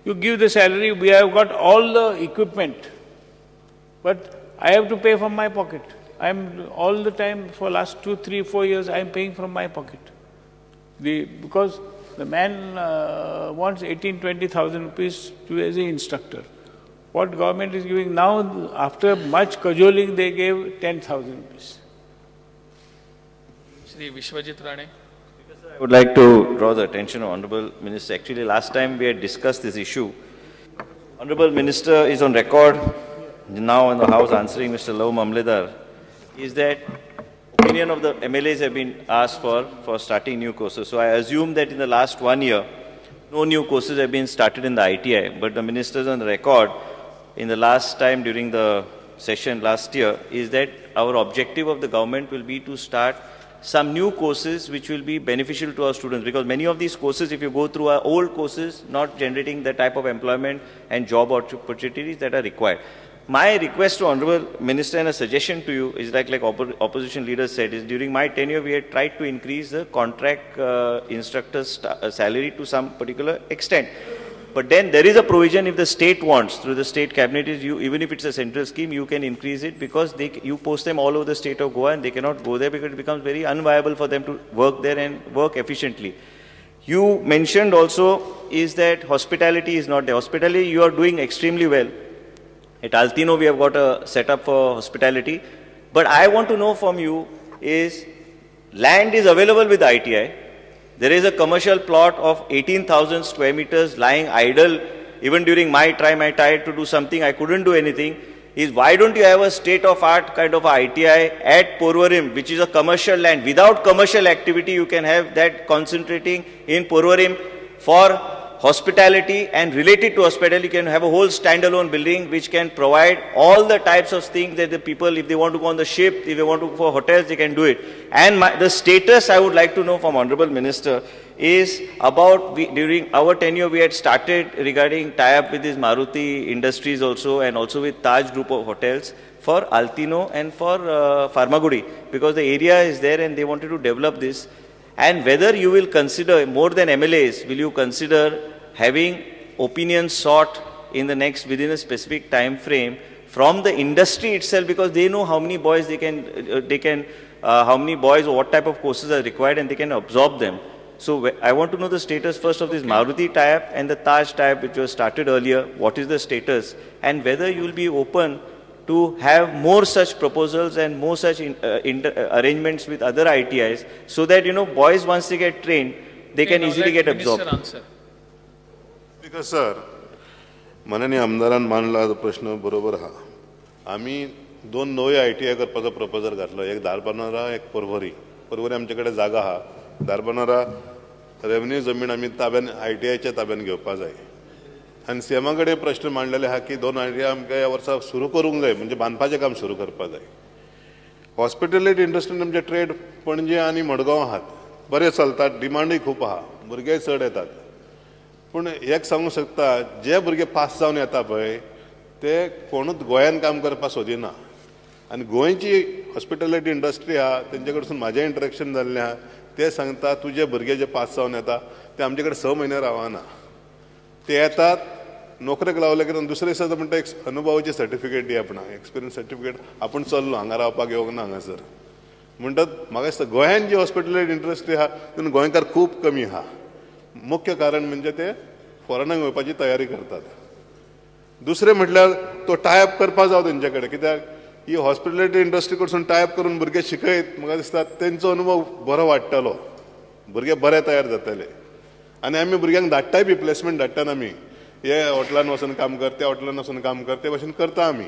You give the salary, we have got all the equipment, but I have to pay from my pocket. I am all the time for last 2, 3, 4 years, I am paying from my pocket. Because the man wants 18, 20,000 rupees to as an instructor. What government is giving now, after much cajoling, they gave 10,000 rupees. Shri Vishwajit Rane. I would like to draw the attention of Honorable Minister. Actually, last time we had discussed this issue. Honorable Minister is on record now in the House answering Mr. Love Mamledar, is that opinion of the MLAs have been asked for starting new courses. So I assume that in the last 1 year, no new courses have been started in the ITI, but the minister is on record in the last time during the session last year is that our objective of the government will be to start some new courses which will be beneficial to our students, because many of these courses, if you go through, are old courses not generating the type of employment and job opportunities that are required. My request to Honorable Minister and a suggestion to you is like opposition leaders said, is during my tenure we had tried to increase the contract instructors' salary to some particular extent. But then there is a provision if the state wants, through the state cabinet, is you, even if it's a central scheme, you can increase it, because you post them all over the state of Goa and they cannot go there because it becomes very unviable for them to work there and work efficiently. You mentioned also is that hospitality is not there. Hospitality, you are doing extremely well. At Altino, we have got a setup for hospitality. But I want to know from you is, land is available with ITI. There is a commercial plot of 18,000 square meters lying idle. Even during my time, I tried to do something. I couldn't do anything. Is why don't you have a state-of-art kind of ITI at Porvorim, which is a commercial land? Without commercial activity, you can have that concentrating in Porvorim for hospitality, and related to hospitality, you can have a whole standalone building which can provide all the types of things that the people, if they want to go on the ship, if they want to go for hotels, they can do it. And the status I would like to know from Honorable Minister is about, during our tenure, we had started regarding tie-up with this Maruti Industries also, and also with Taj Group of Hotels for Altino and for Farmagudi, because the area is there and they wanted to develop this. And whether you will consider, more than MLAs, will you consider having opinions sought in the next, within a specific time frame from the industry itself, because they know how many boys they can, how many boys or what type of courses are required, and they can absorb them. So I want to know the status first of this Maruti tie-up and the Taj tie-up which was started earlier. What is the status, and whether you will be open to have more such proposals and more such arrangements with other ITIs, so that, you know, boys, once they get trained, they can easily get absorbed. Because sir, माननीय आमदारान मांडला तो प्रश्न बरोबर आहा. आमी दोन नवे ITI करपाचो प्रपोजल घातलो, एक धारबांदोडा, एक पर्वरी. पर्वरी आमचे कडेन जागा आहा, धारबांदोडा रेवन्यू जमीन आमी ताब्यान ITIच्या ताब्यान घेवपा जाय. आनी सीएमा कडेन प्रश्न मांडलेले आहा की दोन ITI आमकां ह्या वर्सा सुरू करूंक जाय, म्हणजे बांदपाचें काम सुरू करपाक जाय. हॉस्पिटॅलिटी इंडस्ट्रीन आमचे ट्रेड पणजे आनी मडगांव आहात, बरे चलतात, डिमांडूय खूब आहा, भुरगेय चड येतात. पूण एक सांगूंक शकता, जे भुरगे पास जावन येता पळय ते कोणूच गोंयान काम करपाक सोदिना. आनी गोंयची हॉस्पिटॅलिटी इंडस्ट्री आहा तेंचे कडसून म्हाजें इंटरेक्शन जाल्लें आहा, ते सांगता तुजे भुरगे जे पास जावन येता ते आमचे कडेन 6 म्हयने रावना, ते येतात नोकरेक लावले की दुसरे दिसा म्हणटा एक अनुभवाची सर्टिफिकेट दी आपणाक, एक्सपिरियन्स सर्टिफिकेट, आपूण चल्लो हांगा रावपाक येवंक ना हांगासर. म्हणटात म्हाका दिसता गोंयान जी हॉस्पिटॅलिटी इंडस्ट्री आहा तितून गोंयकार खूब कमी आहा. मुख्य कारण म्हणजे ते फॉरेनाक वचपाची तयारी करतात. दुसरें म्हटल्यार तो टायप करपा जावो तेंचे कडेन, कित्याक ही हॉस्पिटॅलिटी इंडस्ट्री कडसून टायप करून भुरगे शिकयत म्हाका दिसता तेंचो अनुभव बरो वाडटलो, भुरगे बरे तयार जातले. आनी आमी भुरग्यांक धाडटाय बी प्लेसमेंट धाडटात आमी, हे हॉटेलान वचून काम कर, त्या हॉटेलान वचून काम कर, ते भशेन करता आमी.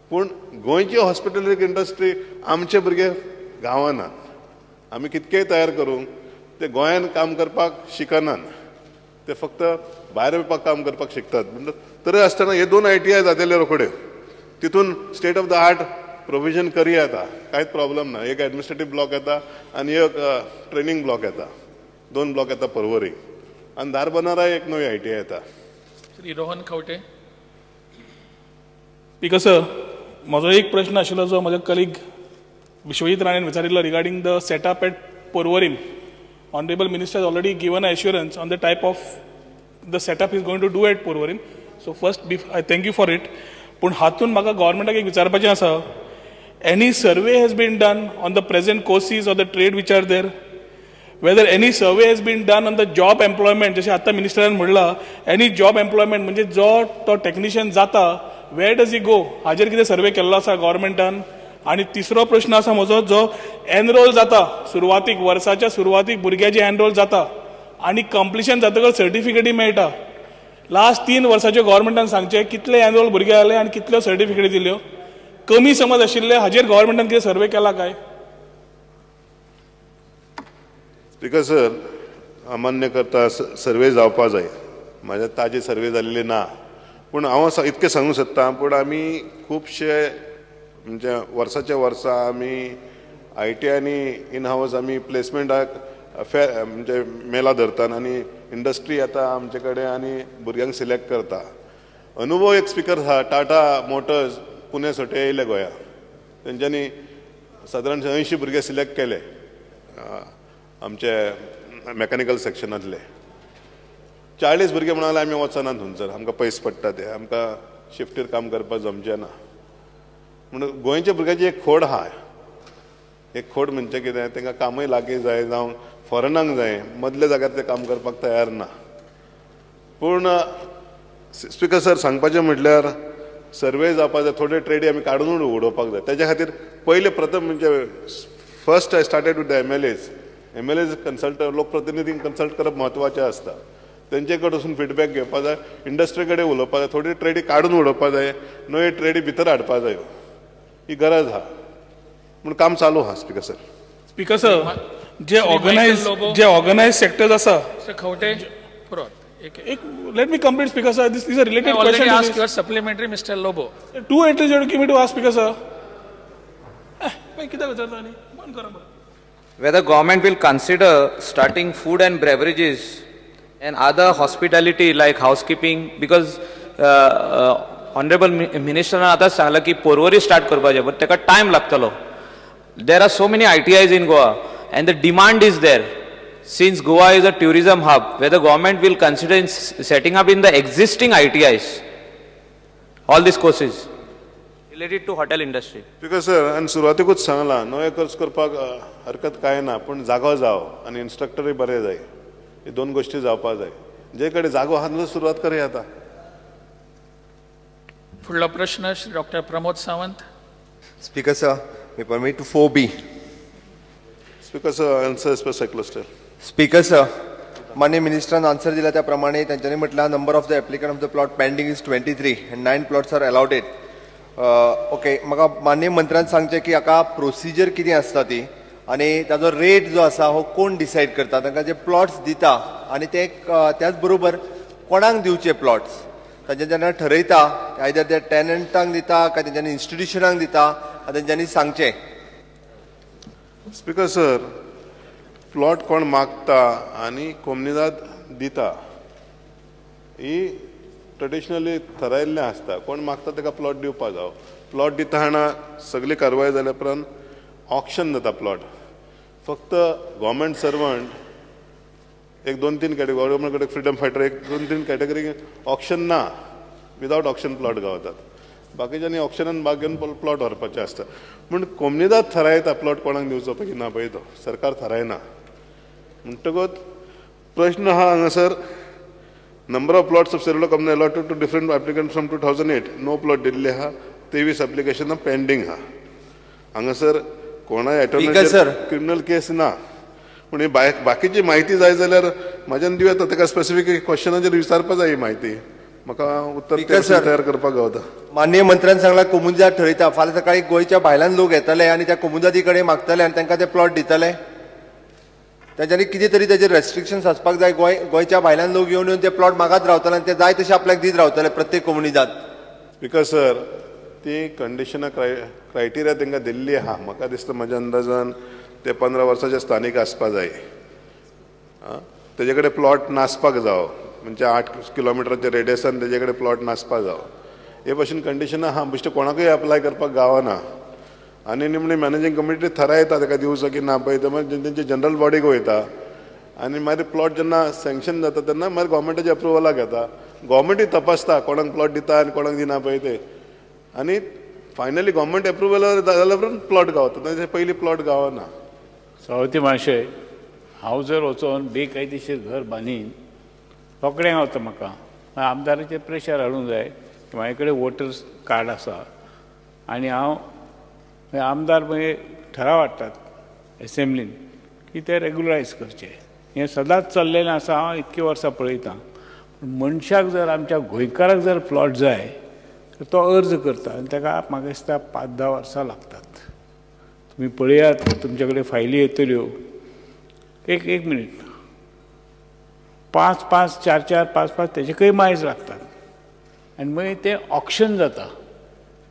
पूण गोंयची हॉस्पिटॅलिटी इंडस्ट्री आमचे भुरगे गावनात, आमी कितकेय तयार करूंक ते गोंयान काम करपाक शिकनात, ते फक्त भायर वचपाक काम करपाक शिकतात. तरी आसतना हे दोन ITI जातले रोखडे, तितून state of the art provision करूया येता, कांयच प्रॉब्लम ना. एक एडमिनिस्ट्रेटीव ब्लॉक येता आनी एक ट्रेनींग ब्लॉक येता, दोन ब्लॉक येता पर्वरी, आनी धारबांदोडा एक नवी ITI येता. श्री रोहन खवटे. स्पीकर सर, म्हजो एक प्रश्न आशिल्लो जो म्हज्या कलीग विश्वजीत राणेन विचारिल्लो regarding the setup at Porvorim. Honorable Minister has already given assurance on the type of the setup is going to do at Porvorim. So first I thank you for it. पूण हातून म्हाका गव्हर्मेंटाक एक विचारपाचें आसा, any survey has been done on the present courses or the trade which are there? Whether any survey has been done on the job employment, जशें आतां मिनिस्टरान म्हणलां, any job employment म्हणजे जो तो टॅक्निशियन जाता, वेर डज he गो, हाजेर कितें सर्वे केल्लो आसा गव्हर्मेंटान? आनी तिसरो प्रश्न आसा म्हजो, जो एनरोल जाता सुरवातीक, वर्साच्या सुरवातीक भुरग्याचे एनरोल जाता आनी कंप्लिशन जातकच सर्टिफिकेटी मेळटा, लास्ट 3 वर्साच्यो गव्हर्मेंटान सांगचें कितले एनरोल भुरगे जाले आनी कितल्यो सर्टिफिकेटी दिल्यो, कमी समज आशिल्ले हाजेर गव्हर्मेंटान कितें सर्वे केला काय? स्पीकर सर, अमान्य करता सर्वे जावपा जाय. म्हाज्या ताजे सर्वे जाल्ले ना, पूण हांव इतकें सांगूंक सोदता, पूण आमी खुबशे म्हणजे वर्साच्या वर्सा आमी I T आनी इन हावस आमी प्लेसमेंटाक म्हणजे मेला धरतात आनी इंडस्ट्री येता आमचे कडेन आनी भुरग्यांक सिलेक्ट करता. अनुभव एक स्पिकर आसा, टाटा मोटर्स पुणे सोटे येयले गोंया, तेंच्यांनी सादारण 80 भुरगे सिलेक्ट केले आमचे मॅकॅनिकल सेक्शनांतले. 40 भुरगे म्हणाले आमी वचनात थंयसर, आमकां पयस पडटा ते, आमकां शिफ्टीर काम करपाक जमचें ना. म्हणून गोंयच्या भुरग्याची एक खोड आहा, एक खोड म्हणजे कितें, तांकां कामूय लागीं जाय जावं फॉरेनाक जाय, मदल्या जाग्यार ते काम करपाक तयार ना. पूण स्पिकर सर, सांगपाचें म्हटल्यार सर्वे जावपाक जाय, थोडे ट्रेडी आमी काडून उडोवपाक जाय. तेज्या खातीर पयले प्रथम म्हणजे first I started with the MLAs. MLAs consult, लोकप्रतिनिधींक consult करप म्हत्वाचें आसता, तेंचे कडेन वचून फिडबॅक घेवपाक जाय, इंडस्ट्री कडेन उलोवपाक जाय, थोडी ट्रेडी काडून उडोवपाक जाय, नव्यो ट्रेडी भितर हाडपाक जायो, ही गरज आहा. म्हूण काम चालू आहा. स्पीकर सर, स्पीकर सर, जे ऑर्गनायज सेक्टर्स आसा, खवटे एक let me complete speaker sir, this is a related question. I ask your supplementary mister Lobo. Two at least you give me to ask speaker sir. कितें विचारता आनी बंद करा. Whether government will consider starting food and beverages and other hospitality like housekeeping, because honorable minister आतां सांगलां की Porvorim start करपाचें, but ताका टायम लागतलो. There are so many ITIs in Goa and the demand is there. Since Goa is a tourism hub, whether government will consider in setting up in the existing ITIs all these courses related to hotel industry. Because sir, आनी सुरवातीकूच सांगलां नवे course करपाक हरकत कांय ना, पूण जागो जावो आनी इन्स्ट्रक्टरूय बरे जाय, हे दोन गोश्टी जावपाक जाय. जे कडेन जागो आहा थंय सुरवात करया आतां. फुडलो प्रश्न Shri doctor Pramod Sawant. Speaker sir, may permit to 4B. Speaker sir, answer as per cyclostyle. Speaker sir, माननीय मिनिस्टरान आन्सर दिला त्या प्रमाणे तेंच्यांनी म्हटलां number of the applicant of the plot pending is 23 and 9 plots are allotted. Okay, म्हाका माननीय मंत्र्यान सांगचें की हाका प्रोसिजर कितें आसता ती आनी ताजो रेट जो आसा हो कोण डिसायड करता, तांकां जे प्लॉट्स दिता आनी ते त्याच बरोबर कोणाक दिवचे प्लॉट्स तांचे जेन्ना ठरयता, आयदर ते टेनंटांक दिता काय तेंच्यांनी इन्स्टिट्युशनांक दिता, तेंच्यांनी सांगचें. स्पीकर सर, प्लॉट कोण मागता आनी कोमनिदाद दिता ही ट्रेडिशनली थारायल्लें आसता. कोण मागता ताका प्लॉट दिवपा जावो. प्लॉट दिता जाणा सगळी कारवाय जाल्या उपरांत ऑक्शन जाता प्लॉट. फक्त गव्हर्मेंट सर्वंट एक 2-3 कॅटेगरी, गव्हर्मेंट कडेन फ्रिडम फायटर 1, 2, 3 कॅटेगरी ऑक्शन ना, विदावट ऑक्शन प्लॉट गावतात. बाकीच्यांनी ऑक्शनान भाग घेवन प्लॉट व्हरपाचें आसता. पूण कोमनिदाद थारायता प्लॉट कोणाक दिवचो पळय ना पळय तो सरकार थारायना. म्हणटकूच प्रश्न आहा हांगासर, number of plots of Cervelo company allotted to different applicant from 2008, 9 plot दिल्ले आहा, 23 एप्लिकेशनां पेंडींग आहा. हांगासर कोणाय एटॉर्नी क्रिमिनल केस ना, पूण ही बाकीची म्हायती जाय जाल्यार म्हाज्यान दिवं येता, ताका स्पेसिफीक क्वेश्चनाचेर विचारपा जाय ही म्हायती, म्हाका उत्तर तयार करपाक गावता. माननीय मंत्र्यान सांगला कोमुनिदाद ठरयता, फाल्यां सकाळी गोंयच्या भायल्यान लोक येतले आनी त्या कोमुनिदादी कडेन मागतले आनी तांकां ते प्लॉट दितले. तांच्यांनी कितें तरी ताजेर रेस्ट्रिक्शन्स आसपाक जाय. गोंयच्या भायल्यान लोक येवन येवन ते प्लॉट मागत रावतले आनी ते जाय तशें आपल्याक दीत रावतले प्रत्येक कोमुनिदाद. स्पीकर सर, ती कंडिशनां क्रायटेरिया तांकां दिल्ली आहा. म्हाका दिसता म्हज्या अंदाजान ते 15 वर्साचे स्थानीक आसपा जाय, तेजे कडेन प्लॉट नासपाक जावो, म्हणजे 8 किलोमिटराच्या रेडियसान तेजे कडेन प्लॉट नासपा जावो. हे भशेन कंडिशनां आहा, बेश्टें कोणाकूय एप्लाय करपाक गावना. आनी निमणी मॅनेजींग कमिटी थारायता ताका दिवचो की ना पळय, ते मागीर तेंचे जनरल बॉडीक वयता आनी मागीर प्लॉट जेन्ना सँक्शन जाता तेन्ना मागीर गव्हर्मेंटाच्या अप्रुवलाक येता. गव्हर्मेंटूय तपासता कोणाक प्लॉट दिता आनी कोणाक दिना पळय ते, आनी फायनली गव्हर्मेंट एप्रुवल जाल्या उपरांत प्लॉट गावता, ताचे पयलीं प्लॉट गावना. सभापती महाशय, हांव जर वचोन बेकायदेशीर घर बांदीन रोखडें गावता म्हाका. आमदाराचेर प्रेशर हाडूंक जाय की म्हाजे कडेन वोटर्स कार्ड आसा आनी हांव आमदार मागीर ठराव हाडटात एसेंब्लीन की ते रेगुलरायज करचे. हें सदांच चल्लेलें आसा, हांव इतकीं वर्सां पळयतां. पूण मनशाक जर आमच्या गोंयकाराक जर प्लॉट जाय तर तो अर्ज करता आनी ताका म्हाका दिसता 5-10 वर्सां लागतात. तुमी पळयात, तुमचे कडेन फायली येतल्यो. एक एक मिनीट, 5 5 4 4 5 5 तेजेकय मायज लागतात आनी मागीर तें ऑक्शन जाता,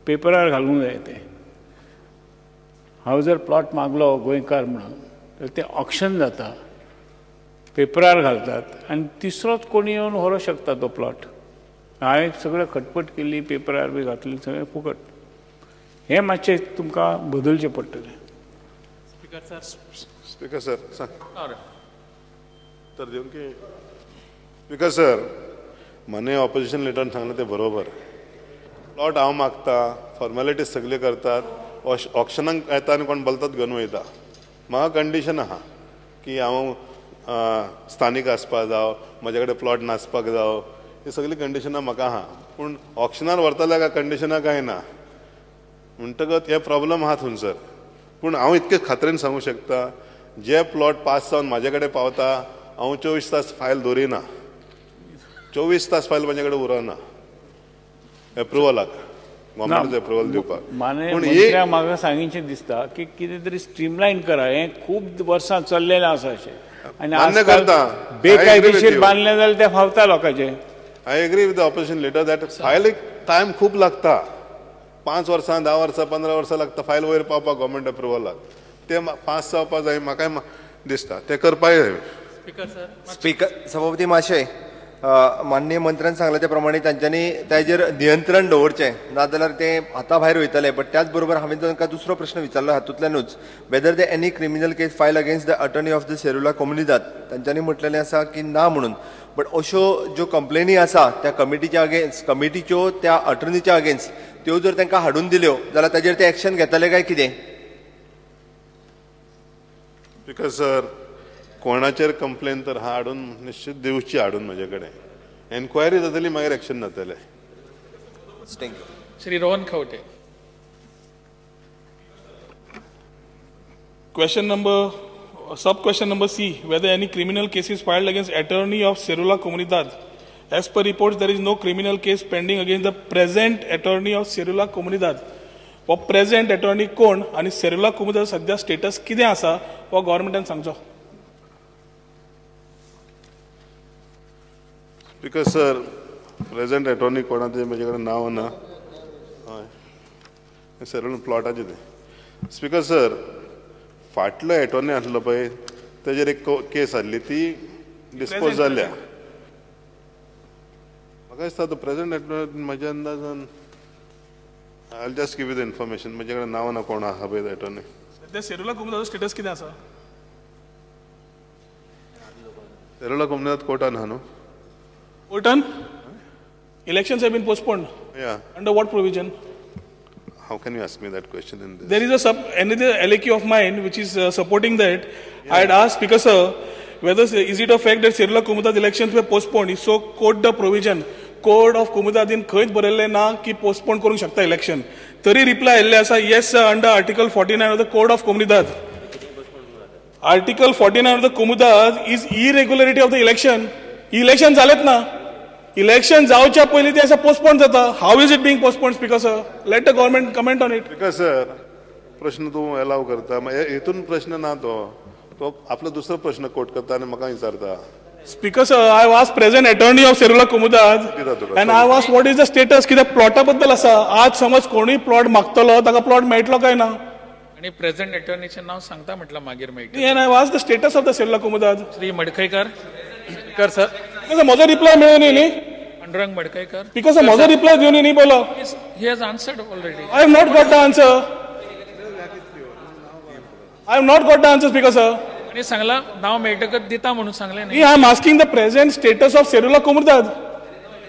पेपरार घालूंक जाय तें. हांव जर प्लॉट मागलो गोंयकार म्हणून तर तें ऑक्शन जाता, पेपरार घालतात आनी तिसरोच कोणी येवन व्हरूंक शकता तो प्लॉट. हांवें सगळें खटपट केली, पेपरार बी घातली, सगळें फुकट. हें मातशें तुमकां बदलचें पडटलें. स्पीकर सर सांग तर दिवन की स्पीकर सर, माननीय ऑपोजिशन लिडरान सांगलें तें बरोबर. प्लॉट हांव मागता, फॉर्मेलिटीज सगळ्यो करतात, ऑक्शनाक येता आनी कोण बलतात घेवन वयता. म्हाका कंडिशन आहा की हांव स्थानीक आसपाक जाव, म्हजे कडेन प्लॉट नासपाक जाव, ही सगळीं कंडिशनां म्हाका आहा. पूण ऑक्शनार व्हरता काय कंडिशनां कांय ना, म्हणटकच हे प्रॉब्लम आहा थंयसर. पूण हांव इतके खात्रेन सांगूंक शकता, जे प्लॉट पास जावन म्हाजे कडेन पावता हांव 24 तास फायल दवरिना, 24 तास फायल म्हाजे कडेन उरना एप्रुवलाक, गव्हर्मेंटाचो एप्रुवल दिवपाक. माननीय म्हाका सांगचें दिसता की कितें तरी स्ट्रीमलायन करा. हें खूब वर्सां चल्लेलें आसा अशें, आनी मान्य करता बेकायदेशीर बांदलें जाल्यार तें फावता लोकांचें. I agree with the opposition leader that फायलीक time खूब लागता, 5 वर्सां, 10 वर्सां, 15 वर्सां लागता फायल वयर पावपाक गव्हर्मेंट एप्रुवलाक. ते पास जावपाक जाय म्हाकाय दिसता, ते करपाक जाय. स्पीकर सभापती महाशय, माननीय मंत्र्यान सांगलें त्या प्रमाणे तांच्यांनी ताजेर नियंत्रण दवरचें, नाजाल्यार तें हाता भायर वयतलें. बट त्याच बरोबर हांवें तांकां दुसरो प्रश्न विचारलो हातूंतल्यानूच, whether the any criminal case file against the attorney of the Serula Comunidade. तांच्यांनी म्हटलेलें आसा की ना म्हणून. बट अश्यो ज्यो कंप्लेनी आसा त्या कमिटीच्या अगेन्स्ट, कमिटीच्यो त्या अटर्नीच्या अगेन्स्ट, त्यो जर तांकां हाडून दिल्यो जाल्यार ताजेर ते एक्शन घेतले काय कितें? Because sir, कोणाचेर कंप्लेन तर हाडून निश्चित दिवची, हाडून म्हजे कडेन एन्क्वायरी जातली, मागीर एक्शन जातलें. Thank you. Shri Rohan Khaunte. Question number, sub question number C, whether any criminal cases filed against attorney of Serula Comunidade. As per reports, there is no criminal case pending against the present attorney of Serula Comunidade. हो present attorney कोण आनी सेरुला कोमुनिदाद सद्या status कितें आसा हो गव्हर्मेंटान सांगचो. Speaker sir, present attorney कोणा तें म्हजे कडेन नांव ना. हय, सेरुला प्लॉटाचें तें. स्पीकर सर, फाटलो एटॉर्नी आसलो पळय तेजेर एक केस आसली, ती डिस्पोज जाल्या. म्हाका दिसता तो प्रेझेंट एटॉर्नी म्हज्या अंदाजान, I will just give you the information, म्हजे कडेन नांव ना कोण आसा पळय एटॉर्नी. सद्या सेरुला कोमुनिदादचो स्टेटस कितें आसा? सेरुला कोमुनिदाद कोर्टान आहा न्हू? कोर्टान elections have been postponed. Yeah. Under what provision? How can you ask me that question in this? There is a sub another LAQ of mine which is supporting that. Yeah. I had asked Speaker sir whether is it a fact that Serula Comunidade elections were postponed. If so, quote the provision. Code of Comunidade खंयच बरयल्लें ना की postpone करूंक शकता election. तरी reply आयिल्लें आसा, yes sir, under article 49 of the code of Comunidade. Article 49 of the Comunidade is irregularity of the election. Election जालेंच ना. इलेक्शन जावच्या पयलीं तें पोस्टपोन जाता. How is it being postpone speaker sir? Let the government comment on it. Speaker sir, प्रश्न तूं allow करता, हेतून प्रश्न ना, तो तो आपलो दुसरो प्रश्न कोट करता आनी म्हाका विचारता. Speaker sir, I was present attorney of Serula Comunidade and I was what is the status, कित्याक प्लॉटा बद्दल आसा. आज समज कोणूय प्लॉट मागतलो ताका प्लॉट मेळटलो काय ना? आनी प्रेझेंट अटॉर्नीचें नांव सांगता म्हटल्यार मागीर मेळटलें. And I was the status of the Serula Comunidade. Shri Madkaikar. Speaker sir, म्हजो रिप्लाय मेळूं न्ही न्ही? Pandurang Madkaikar. Because म्हजो रिप्लाय दिवन न्ही बोलो. He has answered already. I have not got the answer. I have not got the answer, Speaker sir. ताणें सांगलां, नांव मेळटकच दिता म्हणून सांगलें न्ही. I am asking the present status of Serula Comunidade.